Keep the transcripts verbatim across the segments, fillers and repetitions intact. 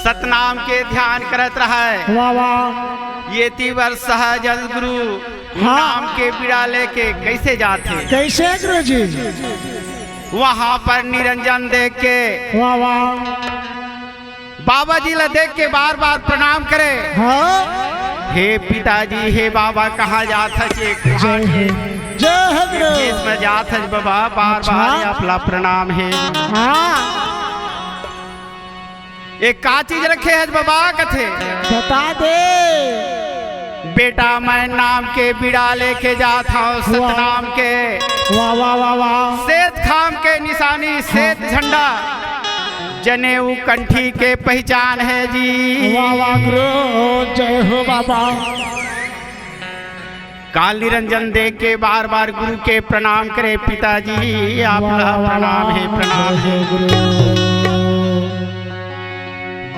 सतनाम के ध्यान करत रहय। वाह, वाह। एती बर सहज अंश गुरु हाँ। नाम के बीड़ा लेके कइसे जाथे? कइसे गुरु जी? वहाँ पर निरंजन देख के वाह, वाह। बाबा जी ला देख के बार बार प्रणाम करे। हाँ। हे पिताजी, हे बाबा, कहाँ जात हस? एक जय हे, जय हे गुरु। इसमें जात हस बाबा, बार अच्छा। बार आप ला प्रणाम हे। हाँ। एक का चीज रखे हस बाबा, कथे? बता दे। बेटा, मैं नाम के बीड़ा लेके जात हंव, वाह। सतनाम के। वाह, वाह, वाह, वाह। सेत खाम के निशानी, सेत हाँ। झंडा, जनेऊ कंठी के पहिचान हे जी। वाह, वाह, गुरु, जय हो बाबा। काल निरंजन देख के बार बार गुरु के प्रणाम करे, पिताजी, आप वाह, ला वाह, प्रणाम वाह, हे, प्रणाम हे। जय गुरु।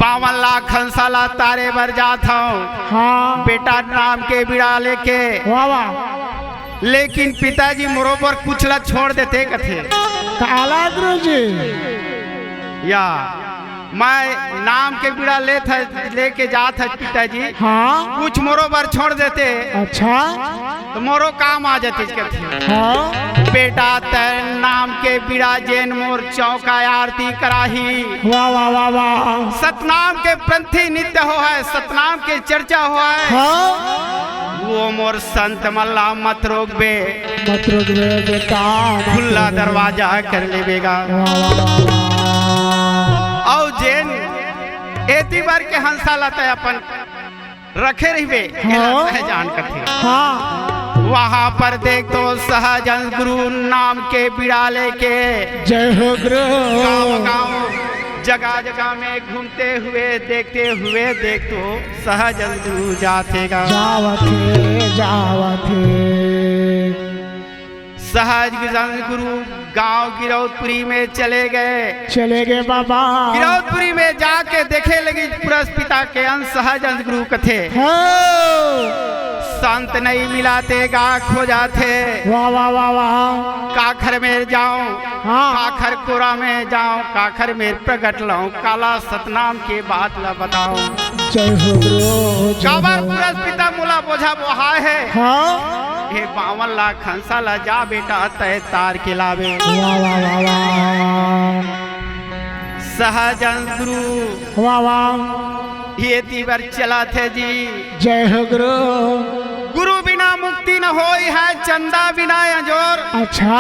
बावन लाख हंसा ला तारे बर जात हंव। हाँ। बेटा नाम के बीड़ा लेके। वाह, वाह। लेकिन पिताजी मोरो बर कुछ ला छोड़ देते कथे। काला गुरु जी। या, मैं नाम के बीड़ा लेत ह, लेके जात हंव पिताजी। हाँ। कुछ मोरो बर छोड़ देते। अच्छा। त मोरो काम आ जातिस कथे। हाँ। बेटा, तैं नाम के बीड़ा जेन मोर चौका आरती कराही। वाह, वाह, वाह, वाह। सतनाम के पंथी नित्य होहय, सतनाम के चर्चा होहय। हाँ। वो मोर संत मन ला मत रोकबे। मत रोकबे बेटा, मत खुल्ला रोकबे। दरवाजा कर लेबे गा। वाह, वाह, वाह, वाह। अउ जेन एती बर के हंसा ला तैं अपन रखे रहिबे, हाँ। एला पहचान कथे। हाँ। वहाँ पर देख तो सहज अंश गुरु नाम के बीड़ा लेके जय हो गुरु। गाँव गाँव, जगह जगह में घूमते हुए, देखते हुए देख तो सहज अंश गुरु जाथे गा। जावत हे, जावत हे। सहज अंश गुरु गांव गिरौदपुरी में चले गए। चले गए बाबा। गिरौदपुरी में जाके देखे लगिस पुरस पिता के अंश, सहज अंश गुरु कथे। हाँ। संत नहीं मिलाते गा खोजाथे। वाह, वाह, वाह, वाह। काखर मेर जांव, हाँ। काखर कोरा में जांव, काखर मेर प्रगट लंव, काला सतनाम के बात ला बतांव। जय हो गुरु, जय काबर हो। पुरस पिता मोला बोझा बोहाय हे। हाँ। हे बावन लाख हंसा ला जा बेटा, तैं तार के लाबे। वाह, वाह, वाह, वाह। सहज अंश गुरु। वाह, वाह। एती बर चलत हे जी। जय हो गुरु। गुरु बिना मुक्ति न होई हे, चंदा बिना अंजोर। अच्छा।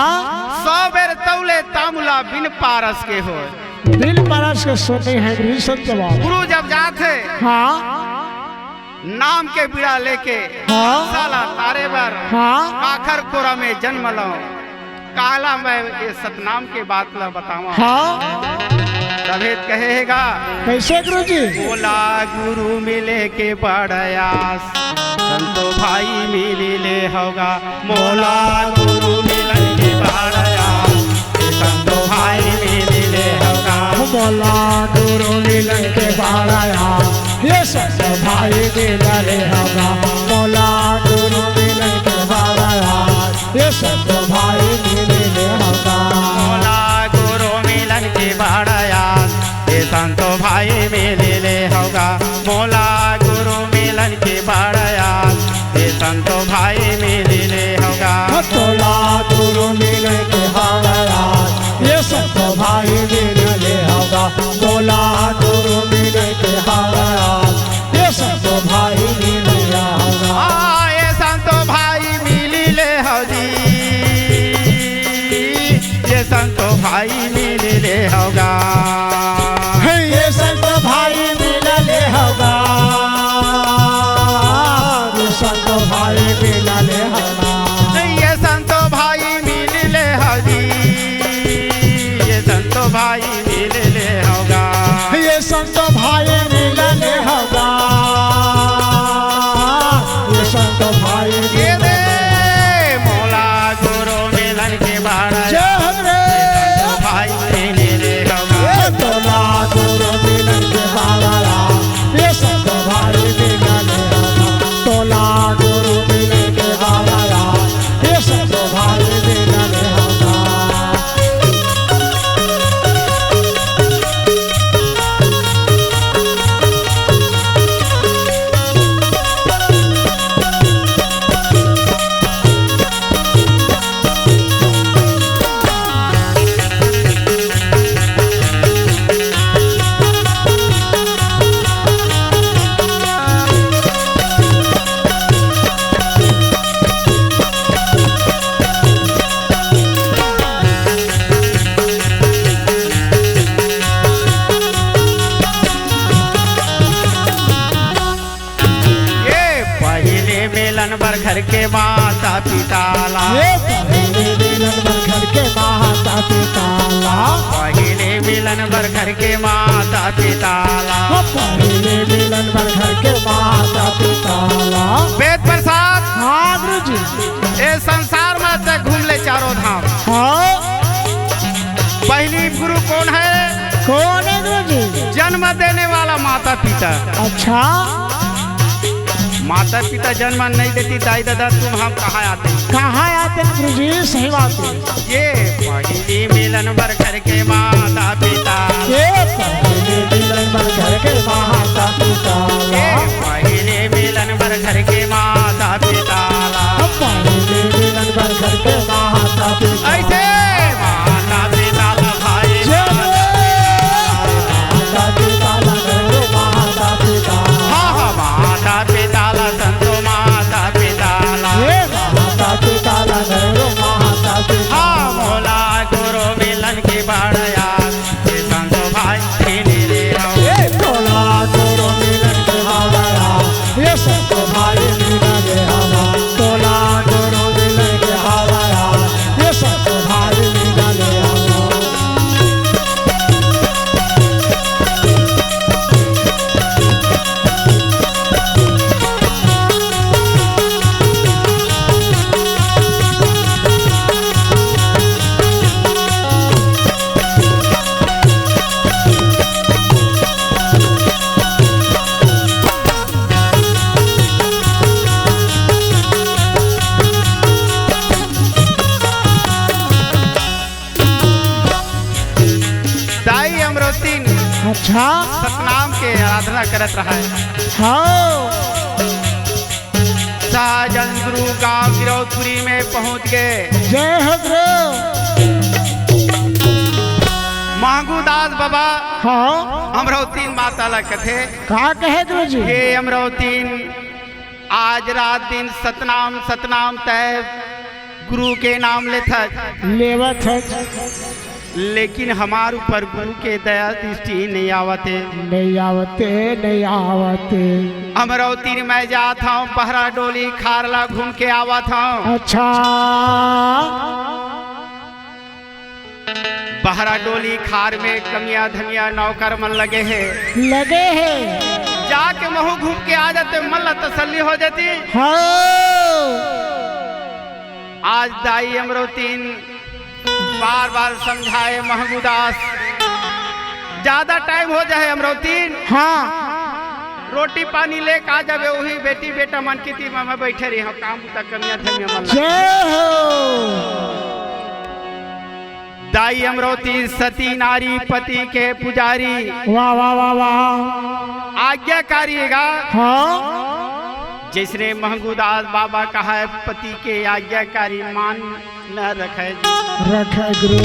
सौ बेर तौले तामुला बिन पारस के होय। बिन पारस के सोते हैं गुरु संत बाबा। गुरु जब जात हे। हाँ। नाम के बीड़ा लेके हाँ। हंसा ला तारे बर हाँ। काखर कोरा में जनम लंव, काला मैं ये सतनाम के बात ला बतावंव। हाँ। तभे त कहे हे गा। कइसे गुरु जी? मोला गुरु मिले के बड़ आस, संतो भाई मिली ले हव गा। मोला गुरु मिलन के बड़ आस, ए संतो भाई मिली ले हव गा। मोला गुरु मिलन के बड़ आस, ए संतो भाई मिली ले हव गा। मोला गुरु मिलन के बड़ आस, ए संतो भाई मिली ले हव गा। मोला गुरु मिलन के बड़ आस, ए संतो भाई मिली ले हव गा। मोला गुरु मिलन के बड़ आस, ए संतो भाई मिली ले हव गा। तोला गुरु मिले के बड़ आस, ए संतो भाई मिली ले हव गा। तोला गुरु मिले के बड़ आस, ए संतो भाई मिली ले हव गा। आ, ए संतो भाई मिली ले हव जी, ए संतो भाई मिली ले हव गा। हे, ए संतो भाई मिली ले हव गा। ए संतो भाई मिली ले हव गा। ए संतो भाई मिली ले हव जी, ए संतो भाई मिली ले हव गा। ए संतो भाई मिली ले हव गा। ए संतो भाई ये दे मोला गुरु मिलन के बड़ आस। जय हो रे। ए संतो भाई मिली ले हव गा। ए तो घर के माता पिता ला। ये पहिले मिलन बर घर के माता पिता ला। पहिले मिलन बर घर के माता पिता ला। ओ पहिले मिलन बर घर के माता पिता ला। वेद प्रसाद। हाँ गुरुजी। ए संसार में ते घूम ले चारों धाम। हाँ। पहली गुरु कौन है? कौन है गुरुजी? जन्म देने वाला माता पिता। अच्छा। माता पिता जन्म नहीं देती, दाई दादा तुम हम कहाँ आते? कहाँ आते गुरुजी? सही बात है। ये पहली मिलन बर घर के माता पिता। ये पहली मिलन बर घर के माता पिता। ये पहली मिलन बर घर के माता पिता। पहली मिलन बर घर के माता पिता। ऐसे माता पिता ला भाई। जय बोलो। माता पिता ला गौरव माता पिता। हाँ, हाँ, माता पिता ला संतो माता पिता ला। हे माता पिता ला गौरव माता पिता। हाँ, मोला गुरु मिलन के बड़ आस, ये संतो भाई छीन ले हो। ए तोला गुरु मिलन के हवाया, ये संतो भाई मिलन के हवा। तोला गुरु मिलन के हवाया, ये संतो भाई मिलन के हवा। दाई अमरौतीन अच्छा। सतनाम के आराधना करत रहा है। हाँ। शाहजहां गुरु गांव गिरौदपुरी में पहुंच गए। जय हो गुरु। महंगू दास बाबा हाँ। अमरौतीन माता ला कथे। का कहे गुरुजी? हे अमरौतीन, आज रात दिन सतनाम, सतनाम तय गुरु के नाम लेथस। लेवत है। लेकिन हमार ऊपर गुरु के दया दृष्टि नहीं आवत हे। नहीं आवत हे, नहीं आवत हे। अमरौतीन मैं जात हूँ, बहरा डोली खार ला घूम के आवत हूँ। अच्छा। बहरा डोली खार में कमिया धमिया नौकर मन लगे हे। लगे हे। जाके महू घूम के आ जाते, मन ला तसल्ली हो जाती। हाँ। आज दाई अमरौतीन बार बार समझाए महंगू दास, ज्यादा टाइम हो जाए अमरौतीन। हाँ। रोटी पानी लेके आ जाबे, वही बेटी बेटा मन की ती मैं बैठे रही हूँ, काम बुता कमिया धमिया मन लगे। जय हो। दाई अमरौतीन सती नारी पति के पुजारी। वाह, वाह, वाह, वाह। आज्ञाकारी गा। हाँ। जैसने महंगूदास बाबा कहा है, पति के आज्ञाकारी मान न रखे। रखे गुरु,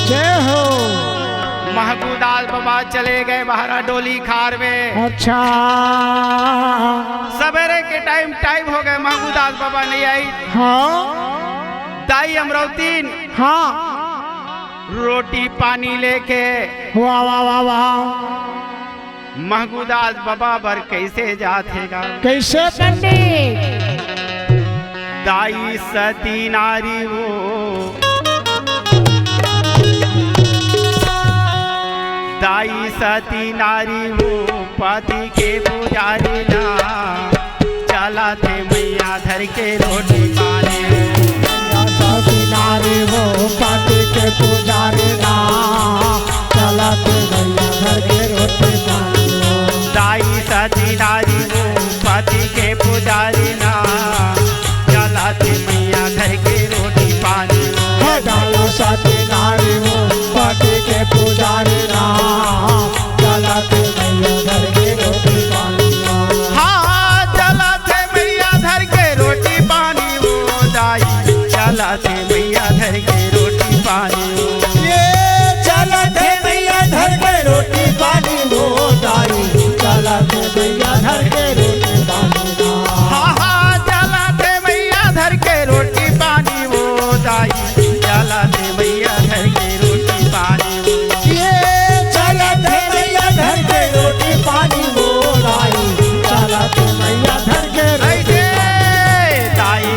जय हो। महंगूदास बाबा चले गए बहरा डोली खार में। अच्छा। सवेरे के टाइम, टाइम हो गए, महंगूदास बाबा नहीं आई। हाँ। दाई अमरौतीन हाँ। रोटी पानी लेके वाह, वाह, वाह, वाह। महंगूदास बाबा बर कैसे जाथे गा? कैसे पंडित? दाई सती नारी वो, दाई सती नारी वो, पति के पुजारी ना। चलत हे मइया धर के रोटी पानी। मइया सती नारी वो पति के पुजारी ना। चलत हे मइया धर के रोटी पानी। दाई सती नारी वो पति के पुजारी ना। चलत हे मइया धर के रोटी पानी। हे दाई सती नारी वो पति के पुजारी ना। चलत हे मइया धर के रोटी पानी। हाँ, चलत हे मइया धर के रोटी पानी वो दाई। चलत हे मइया धर के रोटी पानी वो। ये चलत हे मइया धर के रोटी पानी वो दाई। चलत हे मइया धर के रोटी पानी वो। हाँ, हाँ, चलत हे मइया धर के रोटी पानी वो दाई। चलत हे मइया धर के रोटी पानी। ये चलत हे मइया धर के रोटी पानी वो दाई। चलत हे मइया धर के रोटी ऐसे पानी। दाई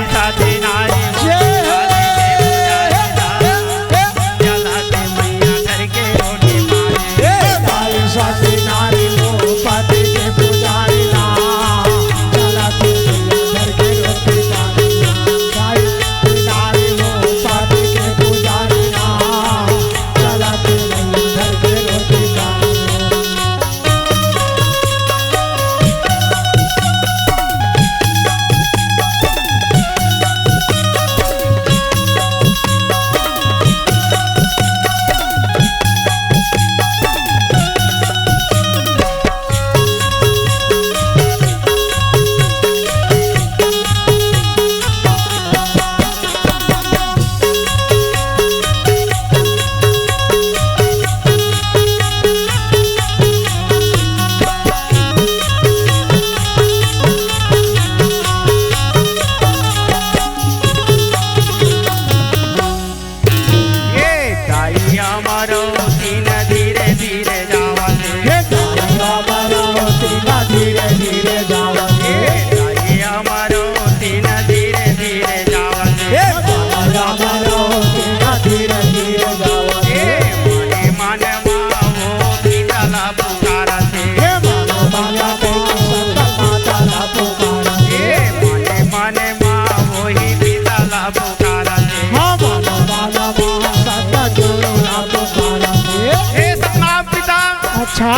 अच्छा।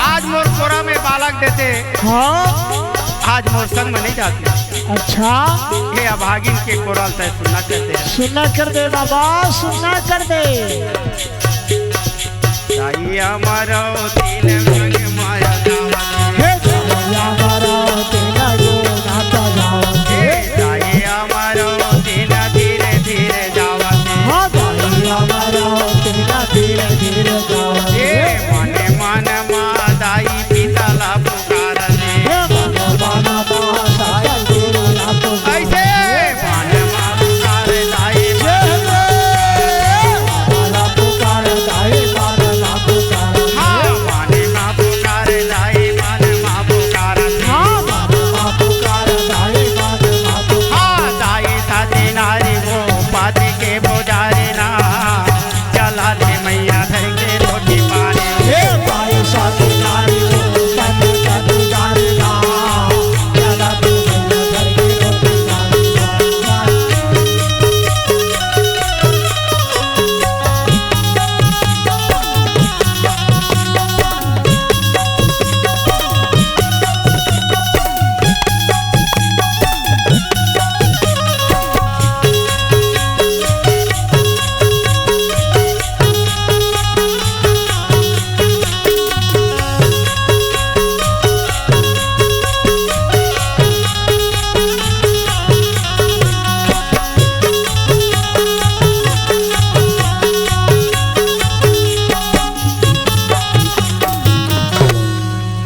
आज मोर कोरा में बालक देते। हाँ। आज मोर संग में नहीं जाती। अच्छा। हे अभागिन के कोरा ल तैं सुन्ना कर दे। सुन्ना कर दे बाबा, सुन्ना कर दे। दाई अमरौतिन माया जावत हे। दाई अमरौतिन गोनात जावत हे। दाई अमरौतिन धीरे धीरे जावत हे। हाँ, दाई अमरौतिन धीरे धीरे जावत हे। मने मन मा दाई पिता ला पुकारत हे। हे मने मन मा दाई पिता ला पुकारत हे। ऐसे मन मा पुकारे दाई, मन मा पुकारे दाई, मन मा पुकारे। हाँ, मन मा पुकारे दाई, मन मा पुकारे। हाँ, मन मा पुकारे दाई, मन मा पुकारे। हाँ, दाई सती नारी वो पति के पुजारी ना, चला दे मैया धर के रोटी पानी। हे दाई सती नारी वो पति के पुजारी ना, चला दे मैया धर के रोटी पानी।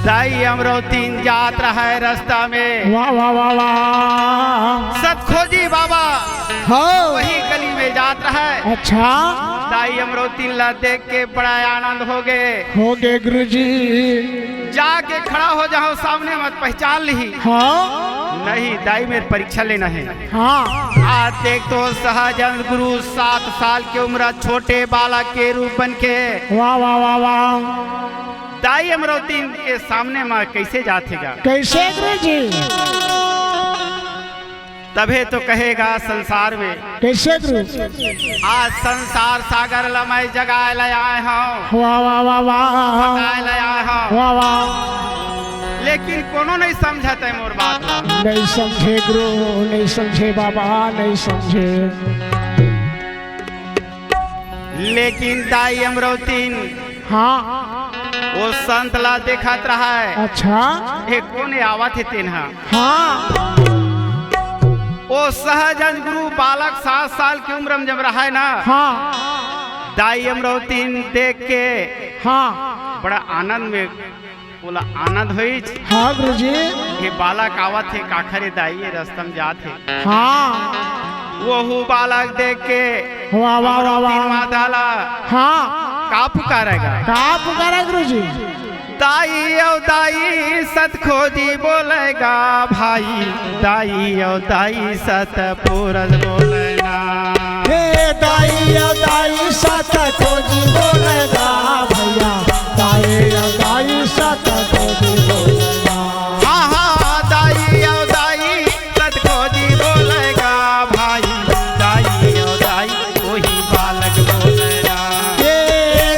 दाई अमरौतिन जात रहय रस्ता में। वाह, वाह, वाह, वाह। सतखोजी बाबा हाँ। वही गली में जात रहय। अच्छा। दाई अमरौतिन ला देख के बड़ा आनंद हो गे। हो गे गुरुजी। जाके खड़ा हो जाहूं सामने, मत पहचान लिही। हाँ। नहीं, दाई मेर परीक्षा लेना हे। हाँ। आज देख तो सहजानंद गुरु सात साल के उम्र, छोटे बालक के रूप बन के। वाह, वाह, वाह, वाह। दाई अमरौतिन के सामने मा कैसे जाथे गा? कैसे गुरुजी? तभे तो कहे गा संसार में। कैसे गुरु? आज संसार सागर ला मैं जगाए ले आए हंव। वाह, वाह, वाह, वाह। बताए ले आए हंव। वाह, वाह। लेकिन कोनो नहीं समझत हे मोर बात ला। नहीं समझे गुरु, नहीं समझे बाबा, नहीं समझे। लेकिन दाई अमरौतिन हाँ। वो संत ला देखत रहय। अच्छा। हे कोन आवत हे तेन हा? हाँ। वो सहजानंद गुरु बालक सात साल के उम्र में जब रहय ना, हाँ। दाई अमरौतिन देख के हाँ। बड़ा आनंद में ओला आनंद होइच। हाँ गुरुजी। ये बालक आवत हे, काखर ए दाई, ये रस्ता म जात हे। हाँ। वहू बालक देख के वाह, वाह, वाह, वाह। अमरौतिन माता ला हाँ। का पुकारेगा? का पुकारा गुरुजी? दाई अउ दाई सत खोजी बोलेगा भाई, दाई अउ दाई सत पुरस बोलेना। हे दाई अउ दाई सत खोजी बोलेगा भैया, दाई अउ दाई सत खोजी बोलेगा। हाँ, हाँ, दाई अउ दाई सत खोजी बोलेगा भाई, दाई अउ दाई वही बालक बोलेगा। ये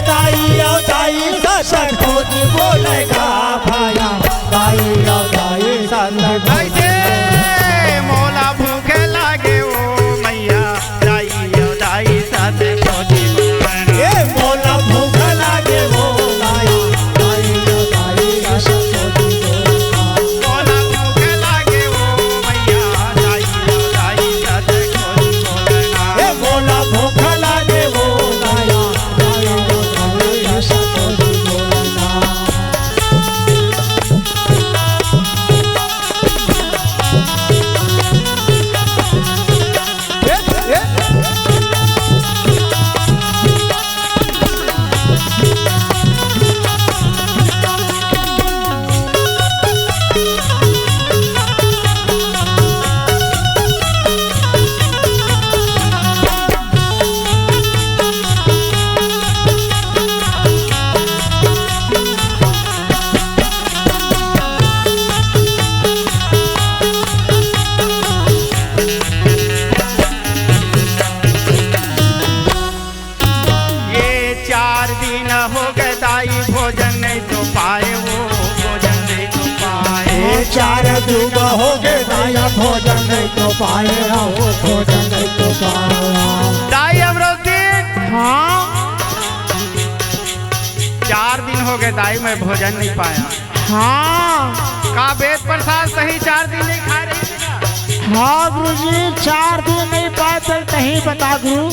दाई अउ दाई सत खोजी बोलेगा भैया, दाई अउ दाई सत खोजी ऐसे बोलेगा। मोला भूख लागे ओ मैया, दाई अउ दाई सत खोजी बोलेगा। ए मोला भूख लागे ओ दाई, दाई अउ दाई सत खोजी बोलेगा। मोला भूख लागे ओ मैया, दाई अउ दाई सत खोजी बोलेगा। ए मोला भूख लागे ओ दाई, दाई अउ दाई सत खोजी बोलेगा। ये चार दिन हो गए दाई, भोजन नहीं तो चार दिन हो गे दाई, भोजन नहीं तो पाए हो, भोजन नहीं तो पाए। दाई अमरौतीन, हाँ। चार दिन हो गे दाई, मैं भोजन नहीं पाया। हाँ। का बेद प्रसाद सही चार दिन नहीं खाए रहे? हाँ गुरुजी, चार दिन नहीं पाए तो नहीं बता गुरु।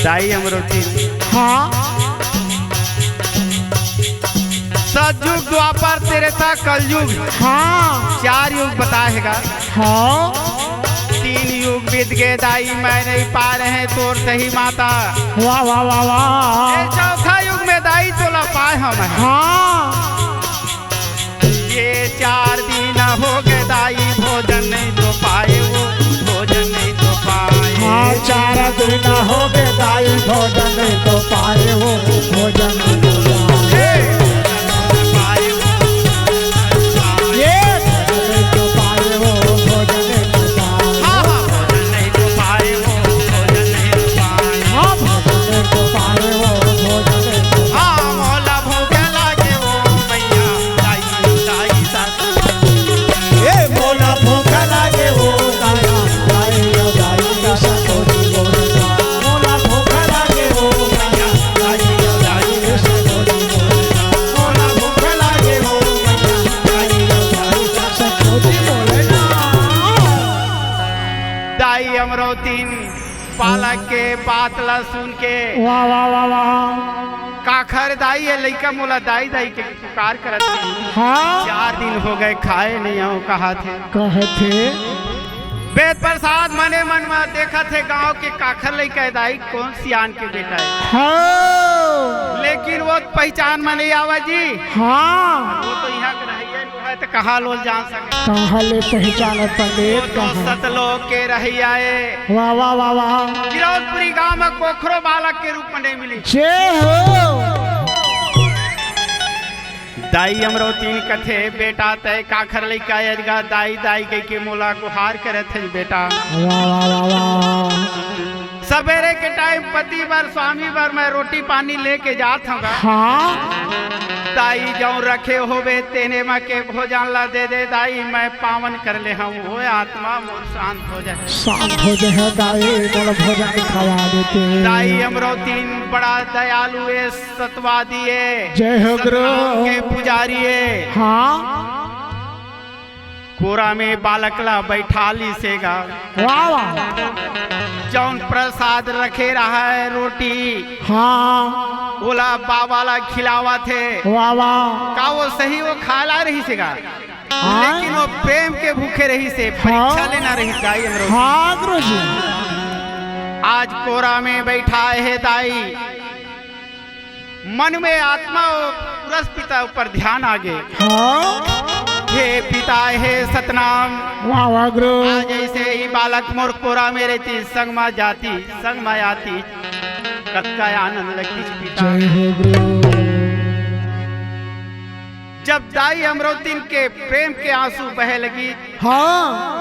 दाई अमरौतीन। हाँ। सतयुग, द्वापर, त्रेता, कलयुग। हाँ। चार युग बताए हे गा। हाँ। तीन युग बीत गे दाई, मैं नहीं पाए रहें तोर सही माता। वाह, वाह, वाह, वाह। ये चौथा युग में दाई तोला पाए हँव मैं। हाँ। ये चार दिन हो गे दाई, भोजन नहीं तो पाए हो, भोजन नहीं तो पाए। हाँ, चार दिन हो गे दाई, भोजन नहीं तो पाए हो, भोजन नहीं तो पाए। हे! ये भोजन नहीं तो पाए हो, भोजन नहीं तो पाए। हाँ, हाँ, भोजन नहीं तो पाए हो, भोजन नहीं तो पाए। हाँ, भोजन नहीं तो पाए हो, भोजन नहीं तो पाए। हाँ, मोला भूख लागे हो, मैया, दाई, दाई, सा- ए मोला भूख लागे हो दाया, दाई ओ दाई, सकोरी बोलता। मोला भूख लागे हो दाया, दाई ओ दाई, सकोरी बोलता। मोला भूख लागे हो दाया, दाई ओ दाई, सकोरी बोलता। दाई अमरौतीन बालक के बात ला सुन के, वाह, वाह, वाह, वाह। काखर दाई, ये लइका मोला दाई, दाई के पुकार करत हे। हाँ। चार दिन हो गे खाए नहीं हँव, कहत हे। कहत हे। बेद प्रसाद मने मन में देखत हे, गाँव के काखर लइका हे दाई, कोन सियान के बेटा हे। हाँ। लेकिन वो पहचान में नहीं आवा जी। हाँ। वो तो इहाँ के रहइया नहीं हे, तो कहाँ लोग जान सके? कहाँ ले पहचान पंडित, वो तो कहाँ? सतलोक के रहइया हे। वाह, वाह, वाह, वाह। गिरौदपुरी गांव में कोखरो बालक के रूप में नहीं मिली। जय हो। दाई अमरौतीन कथे, "बेटा, तैं काखर लइका अजगा दाई, दाई कहिके मोला गुहार करत हे बेटा।" वाह, वाह, वाह, वाह। सबेरे के टाइम पति बर, स्वामी बर मैं रोटी पानी लेके जात हँव गा। हाँ। दाई जौन रखे होबे तेने म के भोजन ला दे दे दाई, मैं पावन कर ले हँव, ओ आत्मा मोर शांत हो जाए। शांत हो जाए दाई, मोला भोजन खवा देते। दाई अमरौतीन बड़ा दयालु ए, सतवादी ए, जय हो गुरु। सतनाम के पुजारी ए। हाँ। कोरा में बालक ला बैठा लिसे गा। वाह, वाह। जौन प्रसाद रखे रहय, रोटी, हाँ। ओला बाबा ला खिलावत हे। वाह, वाह। का वो सही वो खाला रहिसे गा? हाँ। लेकिन वो प्रेम के भूखे रहिसे, परीक्षा हाँ। लेना रहिस दाई अमरौतीन। हाँ, गुरुजी। आज कोरा में बैठा हे दाई, मन में आत्मा ओ पुरस पिता ऊपर ध्यान आगे। हाँ। हे पिता, हे सतनाम। वाह, वाह, गुरु। आज ऐसे ही बालक मोर कोरा में रहती, संग मा जाती, संग मा आती, कतका आनंद लगती पिता। जय हो, गुरु। जब दाई अमरौतीन के प्रेम के आंसू बहे लगी, हाँ।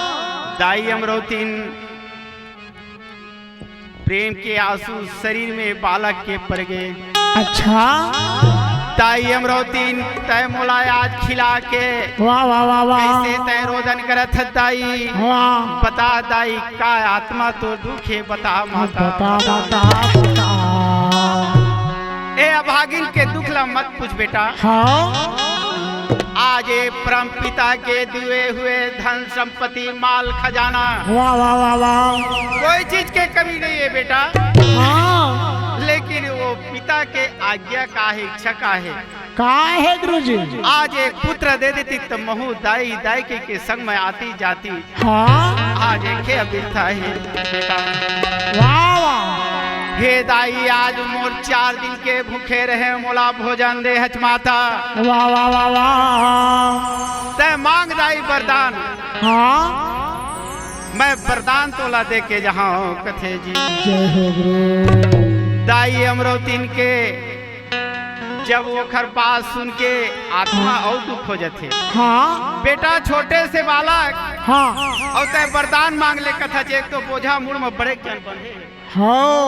दाई अमरौतीन प्रेम के आंसू शरीर में बालक के पर गे। अच्छा। दाई अमरौतीन, तैं मोला आज खिला के वाह, वाह, वाह, वाह। कैसे तैं रोदन करत हस दाई? वाह। बता दाई, का आत्मा तो दुख हे, बता माता, बता, बता। बता, बता। ए अभागिन के दुख ला मत पूछ बेटा। हाँ। आज ए परम पिता के दिए हुए धन संपत्ति, माल खजाना, वाह, वाह, वाह, वाह। कोई चीज के कमी नहीं है बेटा। हाँ। लेकिन वो पिता के आज्ञा का है, इच्छा का है। का है गुरुजी? आज एक पुत्र दे देती तो महू दाई, दाई के, के संग में आती जाती। हाँ। आज एक ही अभिरता है बेटा। वाह, वाह। हे दाई, आज मोर चार दिन के भूखे रहे, मोला भोजन दे हच माता। वाह, वाह, वाह, वाह। तैं मांग दाई वरदान। हाँ। मैं वरदान तोला दे के जहाँ हूँ, कथे जी। जय हो गुरु। दाई अमरौतीन के जब ओखर बात सुन के आत्मा अउ दुख हो जाथे। हाँ। बेटा छोटे से बालक हाँ। अउ तैं वरदान मांग ले कथा, जे एक तो बोझा मुड़ में बड़े जन बंधे। हाँ।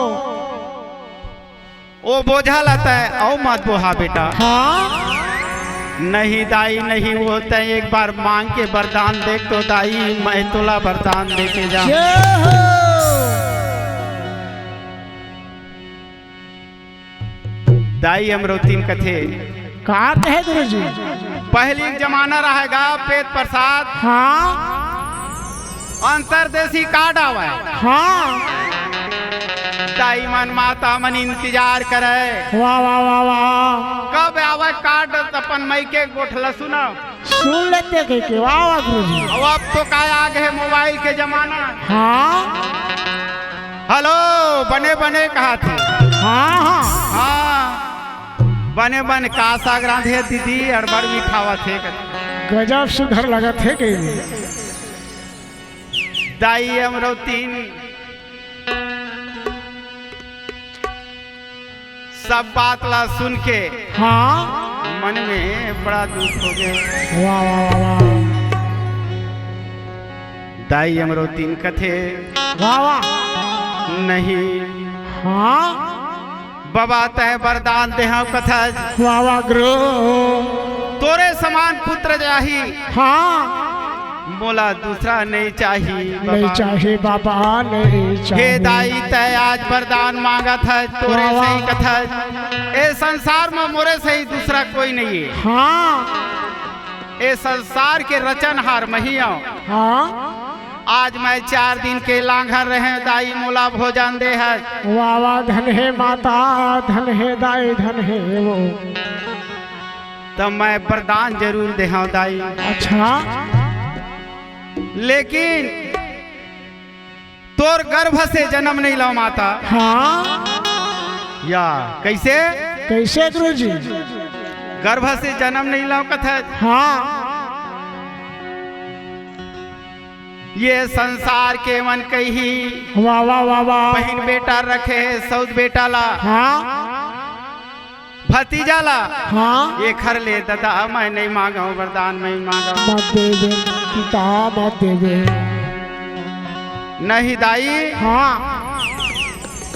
ओ बोझा ला तैं अउ मत बोहा बेटा। हाँ। नहीं दाई, नहीं, वो तैं एक बार मांग के वरदान देख तो दाई, मैं तोला वरदान दे के जाहूं। जय हो। दाई अमरौतिन कथे, का कहे गुरुजी? पहली एक जमाना रहेगा, पेट प्रसाद। हाँ। अंतरदेशी कार्ड आवय। हाँ। दाई मन, माता मन इंतजार करय। वाह, वाह, वाह, वाह। कब आवय कार्ड, अपन मइके गोठ ल सुनव। सुन लेते कहिके, वाह, वाह, गुरुजी। अब, अब तो काय आ गे मोबाइल के जमाना। हाँ। हेलो, बने बने कहाथे। हाँ, हाँ। हाँ, बने बने का साग रांधे दीदी, अड़बड़ मिठावत हे। गजब सुघर लगत हे कहिके। दाई अमरौतिन सब बात ला सुन के हाँ। मन में बड़ा दुख हो गे। वाह, वाह, वाह, वाह। दाई अमरौतिन कथे, वाह, वाह। नहीं। हाँ। बाबा तैं वरदान देहव कथस। वाह, वाह, गुरु। तोरे समान पुत्र चाही। हाँ। मोला दूसरा नहीं चाही, नहीं बाबा। चाही बाबा, नहीं चाही। हे दाई, तैं आज वरदान मांगत हस, तोरे वाह, वाह। सही कथस। ए संसार म मोरे सही दूसरा कोई नहीं हे। हाँ। ए संसार के रचनहार मही अंव। हाँ। आज मैं चार दिन के लांघर रहेंव, दाई मोला भोजन दे हस। वाह, वाह, धन हे माता, धन हे दाई, धन हे वो। त मैं वरदान जरूर देहंव दाई। अच्छा। लेकिन तोर गर्भ से जन्म नहीं लव माता। हाँ। या, कइसे? कइसे गुरुजी? गर्भ से जन्म नहीं लव कथस। हाँ। ये संसार के मन कही। वाह, वाह, वाह, वाह। बहिन बेटा रखे, सौत बेटा ला। हाँ। भतीजा ला। हाँ। एखर ले ददा, मैं नहीं मांगव वरदान, मैं मांगव। मत देवे पिता, मत देवे। नहीं दाई। हाँ।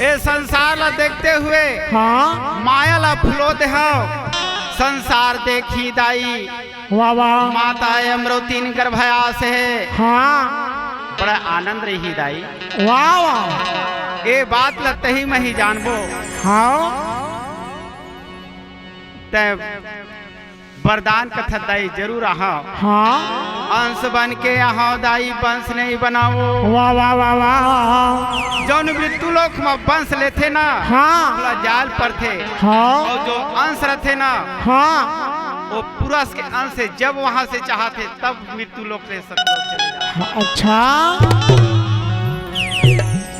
ए संसार ला देखते हुए हाँ। माया ला फुलो देहव। संसार देखी दाई। वाह, वाह। माता अमरौतिन गर्भयास हे। हाँ। बड़ा आनंद रही दाई। वाह, वाह। ए बात ला तही मही जानबो। हाँ। तैं वरदान कथस दाई, जरूर आहव। हाँ। अंश बन के आहव दाई, वंश नहीं बनावव। वाह, वाह, वाह, वाह। जौन मृत्यु लोक म वंश लेथे ना, हाँ। ओला जाल परथे। हाँ। अउ जो अंश रथे ना, हाँ। वो पुरुष के अंश से जब वहां से चाहथे, तब मृत्यु लोक से सतलोक चले जाथे। हाँ, अच्छा।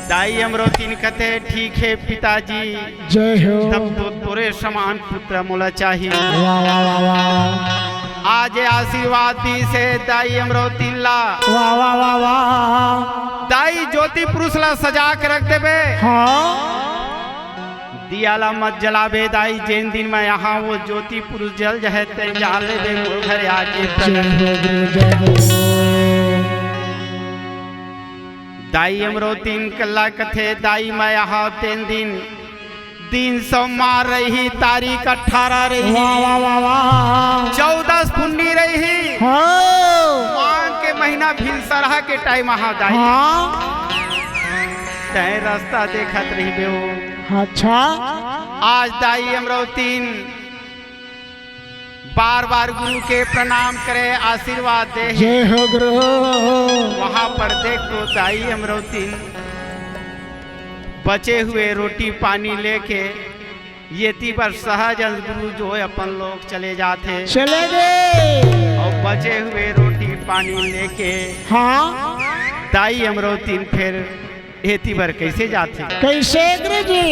दाई अमरौतिन कथे, ठीक हे पिताजी। जय हो। तब तो तोरे समान पुत्र मोला चाही। वाह, वाह, वाह, वाह। आज आशीर्वाद दीस हे दाई अमरौतिन ला। वाह, वाह, वाह, वाह। दाई ज्योति पुरुष ला सजा के रख देबे। हाँ। दिया ला मत जलाबे दाई, जेन दिन मैं आहंव वो ज्योति पुरुष जल जहे, तैं जान लेबे मोर घरे आके। जय हो गुरु, जय हो। दाई अमरौतिन ला कथे, दाई मैं आहंव तेन दिन दिन सोमवार रही, तारीख अठारह रही। वाह, वाह, वाह, वाह। चौदस पुन्नी रही। हाँ। माघ के महीना भिनसरहा के टाइम आहंव दाई। हाँ। तैं रस्ता देखत रहिबे वो। अच्छा। आज दाई अमरौतिन बार बार गुरु के प्रणाम करे, आशीर्वाद दे हे। जय हो गुरु। वहां पर देख तो दाई अमरौतिन बचे हुए रोटी पानी लेके एती बर सहज अंश गुरु जो हे अपन लोग चले जाथे। चले गे। अउ बचे हुए रोटी पानी लेके हाँ। दाई अमरौतिन फेर एती बर कइसे जाथे? कइसे गुरुजी?